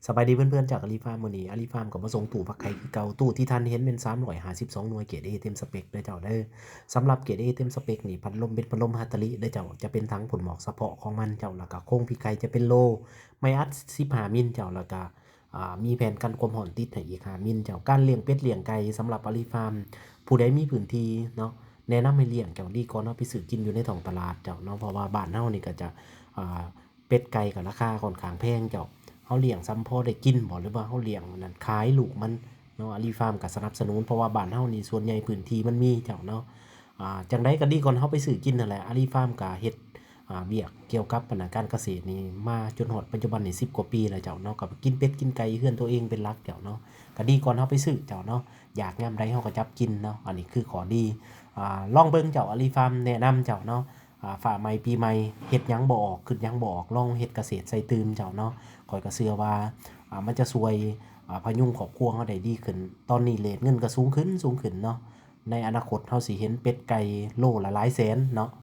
ສະບາຍດີເພື່ອນໆ ຈາກອາລີຟາມ. ມື້ນີ້ອາລີຟາມກໍມາສົ່ງຕູ້ຟັກໄຂ່ຄືເກົ່າ. ຕູ້ທີ່ທ່ານເຫັນແມ່ນສາມຮ້ອຍຫ້າສິບສອງໜ່ວຍ ເກຣດເອເຕັມສະເປັກເດີເຈົ້າເດີ. ສຳລັບເກຣດເອເຕັມສະເປັກນີ້ ພັດລົມເປັນພັດລົມຮາຕາລິເດີເຈົ້າ, ຈະເປັນຖັງພົ່ນໝອກສະເພາະຂອງມັນເຈົ້າ, ແລ້ວກໍໂຄງປີກໄກ່ຈະເປັນໂລ ໄມ້ອັດສິບຫ້າມິນເຈົ້າ, ແລ້ວກໍ ອ່າ ມີແຜ່ນກັນຄວາມຮ້ອນຕິດໃຫ້ອີກຫ້າມິນເຈົ້າ. ການລ້ຽງເປັດລ້ຽງໄກ່ສຳລັບອາລີຟາມ ຜູ້ໃດມີພື້ນທີ່ເນາະ ແນະນຳໃຫ້ລ້ຽງເຈົ້າ, ດີກວ່າເຮົາໄປຊື້ກິນຢູ່ໃນທ້ອງຕະຫຼາດເຈົ້າເນາະ, ເພາະວ່າບ້ານເຮົານີ້ກໍຈະ ອ່າ ເປັດໄກ່ກໍລາຄາຂ້ອນຂ້າງແພງເຈົ້າ. ເຮົາລ້ຽງສ່ຳພໍໄດ້ກິນບໍ ຫຼືວ່າເຮົາລ້ຽງນັ້ນຂາຍລູກມັນເນາະ. ອາລີຟາມກໍສະໜັບສະໜູນ ເພາະວ່າບ້ານເຮົານີ້ສ່ວນໃຫຍ່ພື້ນທີ່ມັນມີເຈົ້າເນາະ. ອ່າ ຈັ່ງໃດກໍດີກວ່າເຮົາໄປຊື້ກິນຫັ້ນແຫຼະ. ອາລີຟາມກໍເຮັດ ອ່າ ວຽກກ່ຽວກັບ ອັນນ່າ ການກະເສດນີ້ມາຈົນຮອດປັດຈຸບັນນີ້ສິບກວ່າປີແລ້ວເຈົ້າເນາະ, ກໍກິນເປັດກິນໄກ່ເຮືອນຕົວເອງເປັນຫຼັກເຈົ້າເນາະ, ກໍດີກວ່າເຮົາໄປຊື້ເຈົ້າເນາະ. ຢາກຍາມໃດເຮົາກໍຈັບກິນເນາະ, ອັນນີ້ຄືຂໍ້ດີ. ອ່າ ລອງເບິ່ງເຈົ້າ, ອາລີຟາມແນະນຳເຈົ້າເນາະ. ອ່າ ຟ້າໃໝ່ປີໃໝ່ ເຮັດຫຍັງບໍ່ອອກ ຄຶດຫຍັງບໍ່ອອກ ລອງເຮັດກະເສດໃສ່ຕື່ມເຈົ້າເນາະ. ຂ້ອຍກໍເຊື່ອວ່າ ອ່າ ມັນຈະຊ່ວຍ ອ່າ ພະຍຸງຄອບຄົວເຮົາໄດ້ດີຂຶ້ນ. ຕອນນີ້ເຣດເງິນກໍສູງຂຶ້ນ ສູງຂຶ້ນເນາະ, ໃນອະນາຄົດເຮົາຊິເຫັນເປັດໄກ່ໂລລະຫຼາຍແສນເນາະ.